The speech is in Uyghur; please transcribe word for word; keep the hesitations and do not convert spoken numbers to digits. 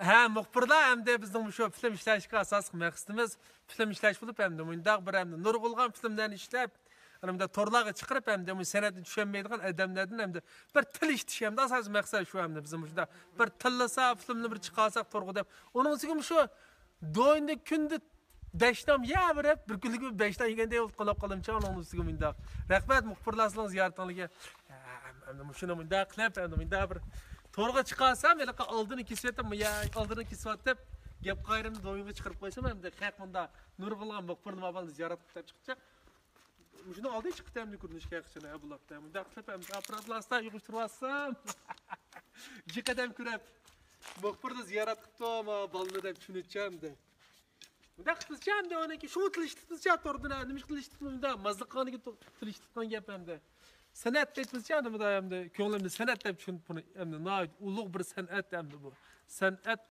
ھە، مۇخبىرلار ئەمدى بىزنىڭ مۇشۇ فىلىم ئىشلەشكە ئاساسلىق مەقسىتىمىز فىلىم ئىشلەش بولۇپ، ئەمدى مۇنداق بىر ئەمدى نۇرغۇنلىغان فىلىملەرنى ئىشلەپ، ئەمدى تورلارغا چىقىرىپ، ئەمدى بۇ سەنئەتنى چۈشەنمەيدىغان ئادەملەردىن ئەمدى بىر تىل ئىشلىتىش، ئەمدى ئاساسىي مەقسەت شۇ. ئەمدى بىزنىڭ مۇشۇنداق بىر تىللىسا، فىلىمنى بىر چىقارساق تورغا دەپ، ئۇنىڭ ئۈستىگە مۇشۇ دوينى كۈندە دەشنام يەۋېرىپ، بىر كۈنلۈك بىر بەشنام يېگەندەك بولۇپ قالاپ قالدىمچۇ، ئۇنىڭ ئۈستىگە مۇنداق. رەھمەت، مۇخبىرلار، سىلىڭ زىيارىتىڭلارغا. ھەم-، ھەمدە مۇشۇنى مۇنداق قىلىپ، ھەمدە مۇنداق بىر تورغا چىقارسام، ھېلىقى ئالدىنى كېسىۋېتىپ، مۇ-، يا، ئالدىنى كېسىۋېتىپ، گەپ قايرىمنى دويۇنغا چىقىرىپ قويسام، ھەمدە خەق مۇنداق نۇرغۇنلىغان مۇخبىرنى ماۋالنى زىيارەت قىلىپ چىقىچە. مۇشۇنىڭ ئالدى چىقتى ھەمدە كۆرۈنۈشكە ھەقىقەتەن ھە بۇلاقتا. مۇنداق قىلىپ ھەمدە ئاپپاراتلاستا يىغىشتۇرۇۋاتسام. جىق ئادەم كۆرۈپ، مۇخبىرنى زىيارەت قىپتۇ، ما بالىنى دەپ چۈشىنىچە ھەمدە. مۇنداق قىلسىچە ئەمدى ئۇنىڭكى شۇ تىلىشتىپسىچە توردىن نېمە قىلىشتىپ مۇنداق مازلىق قانىگە تىلىشتىپقان گەپ ئەمدى. سەنئەت دەيتمىسىچە ئەمدى مۇنداق ئەمدى كۆڭلۈمدە سەنئەت دەپ چۈشىنىپ بۇنى ئەمدى ناھايىتى ئۇلۇغ بىر سەنئەت ئەمدى بۇ. سەنئەت